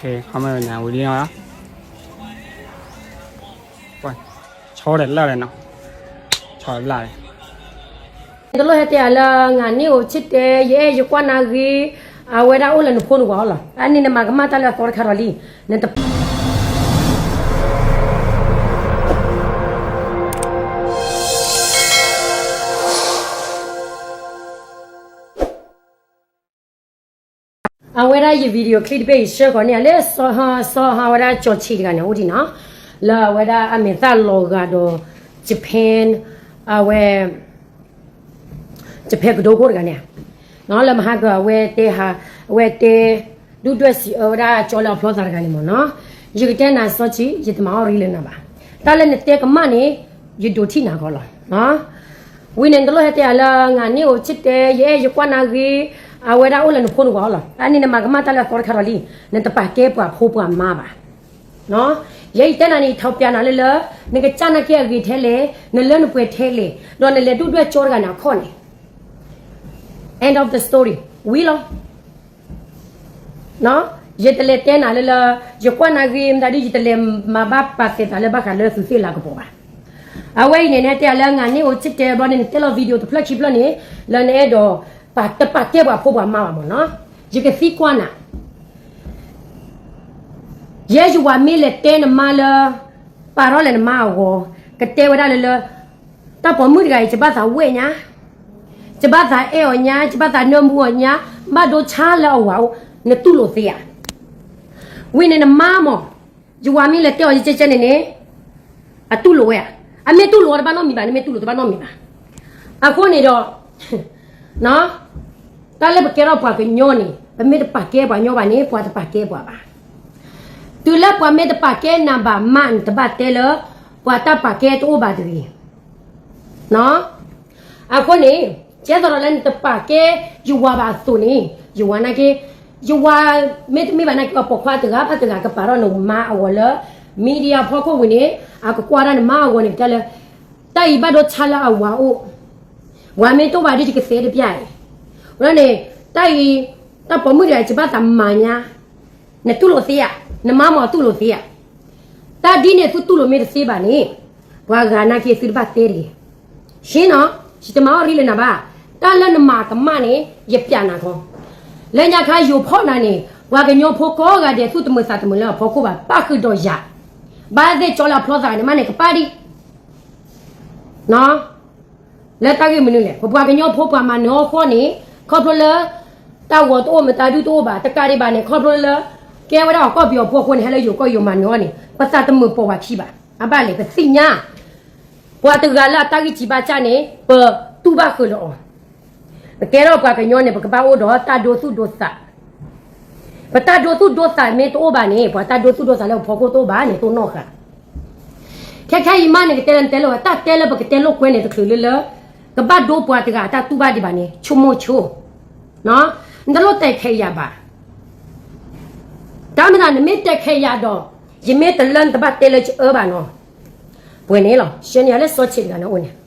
ဝံၤလံနီၤ, ဆီဒီးလၢ်ဒီးနီၤ, ဆီလၢ်ဒီး, တလိၣ်ဟဲတဲယၤလၢ ငါန့ၢ်အိၣ်ဆံၣ်တဲ, ယအဲၣ်ယကွၢ်နၤဂ့ၤ, အဝဲဒၣ်အိၣ်လၢနဖိနဝၤအီၤလီၤ. အန့ၣ်နမၤကမၣ်တၢ်လၢအသီတခါဒီးလံ, နတ အဝဲဒၣ်ယ video clip တဘ့ၣ် ယဆှၢဃီၤန့ၢ် လၢစီၤဟါ စီၤဟါ ဝဲဒၣ်ကၠီၤဆံးတဂၤန့ၣ် အိၣ်ဒံးနီၤ, လၢအဝဲဒၣ်အမဲာ်သၣ်လီၤဂာ်ဒီး Japan, အဝဲ Japan ကဒိခိၣ်တဂၤန့ၣ်, လၢမဟါက အဝဲတဲဟါ, အဝဲတဲ ဒုၣ်ဒွဲၣ်စံးအၢဝဲဒၣ်ကၠီလၢအဖျီသးတဂၤန့ၣ်မ့ၢ်နီၤ, ယကတဲနၤစီၤဆံး ယတမၤအီၣ်ရံလၢနၤဘၣ်, တၢ်လၢနတဲကမၣ်န့ၣ် ယဒိးထံၣ်နၤကီးလီၤ. ဝံၤန့ၣ် နတလိၣ်ဟဲတဲယၤလၢ ငါန့ၢ်အိၣ်ဆံၣ်တဲ, ယအဲၣ်ယကွၢ်နၤဂ့ၤ, အဝဲဒၣ်အိၣ်လၢနဖိနဝၤအီၤလီၤ. အန့ၣ်နမၤကမၣ်တၢ်လၢအသီတခါဒီးလံ, နတပာ်ကဲပှၤဖိပှၤမါဘၣ်. ယဲယတဲနၤန့ၣ် ယထီၣ်ပျးနၤလၢလၢ နကစၢ်နာ်က့အဂ့ၤထဲလဲၣ်, နလၢနပှဲၤထဲလဲၣ်, ဒီးနလဲၤဒုၣ်ဒွဲၣ်ကၠီတဂၤန့ၣ်အခီၣ်န့ၣ် end of the story ဝံၤလီၤ. ယတလဲၤတဲနၤလၢလၢ ယကွၢ်နၤဂ့ၤမတၤဒ် ယတလဲၤမၤဘၣ်ပာ်သဲးသးလၢဘၣ်ဃးလၢသုးသ့ၣ်လၤကပီၤဘၣ်. အဝဲအံၤန့ၣ် နဟဲတဲယၤလၢ ငါန့ၢ်အိၣ်ဆံၣ်တဲဘျီန့ၣ် နတဲလီၤ video တဖျၢၣ်ခံဖျၢၣ်န့ၣ် လၢနအဲၣ်ဒိး ပာ် တပာ်ကဲပှၤဖိပှၤမါဘၣ်မ့ၢ်နီၤ, ယကသံကွၢ်နၤ ယဲယဝၤမ့ၢ်လဲၤတဲနမါလၢ ပာ်ထီၣ်လဲၤနမါအဂီၢ်, ကတဲဝဲဒၣ်လၢလၢ တၢ်ပိာ်မုၣ်တဂၤအံၤ ယဘၣ်သးဝဲၢ်ညါ, ယဘၣ်သးအဲၣ်အီၤညါ, ယဘၣ်သးနၢမူအီၤညါ, ဘၣ်ဒိဆါလၢအဝၤအိၣ်, နတူၢ်လိာ်သ့ဧါ. ဝံၤန့ၣ်နမါမ့ၢ် ယဝၤမ့ၢ်လဲၤတဲအီၤယကဲကဲန့ၣ်န့ၣ် အတူၢ်လိာ်ဝဲဧါ. အမ့ၢ်တူၢ်လိာ်အီၤတဘၣ်နီတမံၤဘၣ်, နမ့ၢ်တူၢ်လိာ်တဘၣ်နီတမံၤဘၣ်. အဃိန့ၣ်ဒီး တၢ်လၢပကဲထီၣ်ပှၤကညီန့ၣ် ပမ့ၢ်တပာ်ကဲပှၤကညီဘၣ်န့ၣ် ပှၤတပာ်ကဲပှၤဘၣ်. တုၤလၢပှၤမ့ၢ်တပာ်ကဲနၤဘၣ်မး နတဘၣ်တဲလၢ ပှၤတၢ်ပာ်ကဲတအိၣ်ဘၣ်တဂ့ၤ. အဃိန့ၣ် ကဲသိးဒီးလၢနတပာ်ကဲယဝၤဘၣ်အသိးန့ၣ် ယဝၤနာ်က့ ယဝၤမ့ၢ်တမ့ၢ်ဘၣ်နာ်က့ အပိာ်ခွါတဂၤဘၣ်တဂၤကပာ်ထီၣ်နမါအဂီၢ်လၢ media ဖီခိၣ်ဝံၤန့ၣ် အကကွၢ်ဒၣ်နမါအဂီၢ်န့ၣ် ကတဲလၢ တၢ်အံၤဘၣ်ဒိဆါလၢအဝၤအိၣ်, ဝၤမ့ၢ်တအိၣ်ဘၣ်ဒီးယကသဲတပျၢ်အံၤ, ဝဲန့ၣ် တၢ်အံၤ တၢ်ပိာ်မုၣ်တဂၤအံၤ ယဘၣ်သးမၤညါ, နတူၢ်လိာ်သ့ဧါ, နမါမ့ၢ်တူၢ်လိာ်သ့ဧါ. တၢ်ဒ်န့ၣ်သုတူၢ်လိာ်မ့ၢ်တသ့ဘၣ်န့ၣ် ပှၤဂၤနာ်က့သုတဘၣ်တဲတဂ့ၤ. ရှင်းနီၤ, ယတမၤအီၣ်ရံလၢနၤဘၣ်. တၢ်လၢနမၤကမၣ်န့ၣ် ယပျးနၤခီ, လၢညါခါယိၤဖီၣ်နၤန့ၣ် ပှၤကညီဖိကိးဂၤဒဲး သူၣ်တမုာ်သးတမုာ်လၢအဖီခိၣ်ဘၣ် ပၣ်ဃုာ်ဒီးယၤ, ဘၣ်သ့ၣ်ကၠီလၢအဖျီသးန့ၣ် မ့ၢ်န့ၣ်ကပၣ်ဒံး လၢတၢ်ဂ့ၢ်မနုၤလဲၣ် ပပှၤကညီဖိပှၤမၤနၢၤအီၣ်ဃီန့ၣ် ခီဖျိလၢ တၢ်ဂီၤတအိၣ်မတၤဒုတအိၣ်ဘၣ် တကးဒံးဘၣ်န့ၣ် ခီဖျိလၢ ကဲဝဲဒၣ်အီၤကီၢ်ပယီၤဖိအဃိန့ၣ် ဟဲလၢယိၤကီၢ်ယိၤမၤနၢၤအီၣ်န့ၣ် ပသးတမုာ်ပိာ်ပှၤခံဘၣ်. အဘၣ်လဲၣ် ပသ့ၣ်ညါ ပှၤတဂၤလၢအတၢ်ဂံၢ်စၢ်ဘါစၢ်န့ၣ် ပတူၢ်ဘၣ်ဃုာ်လၢအီၤ ပကဲထီၣ်ပှၤကညီန့ၣ် ပကဘၣ်အိၣ်ဒီးတၢ်ဒိသူၣ်ဒိသး, ပတၢ်ဒိသူၣ်ဒိသးမ့ၢ်တအိၣ်ဘၣ်န့ၣ် ပှၤတၢ်ဒိသူၣ်ဒိသးလၢပဖီခိၣ်တအိၣ်ဘၣ်န့ၣ် တိၢ်နီၣ်ဃာ်. ခဲခဲအံၤမးန့ၣ် ကတဲလၢနတဲလိာ် တၢ်တဲလၢပကတဲလိာ်ကွဲန့ၣ် တချုးလၢလၢ ကဘၣ်ဒိပှၤတဂၤအတၢ်တူၢ်ဘၣ်ဒံးဘၣ်န့ၣ် ဆိကမိၣ်ဆိ နတလိၣ်တဲာ်ခဲးယၤဘၣ်. တၢ်မ့ၢ်တၢ်နမ့ၢ်တဲာ်ခဲးယၤဒီး ယမ့ၢ်တလၢနတဘၣ်တဲလၢယအၢဘၣ်နီၤ. ပှဲၤန့ၣ်လီၤ ဆှၢန့ၢ်ယၤလၢစီၤဆံးတဂၤန့ၣ်အိၣ်န့ၣ်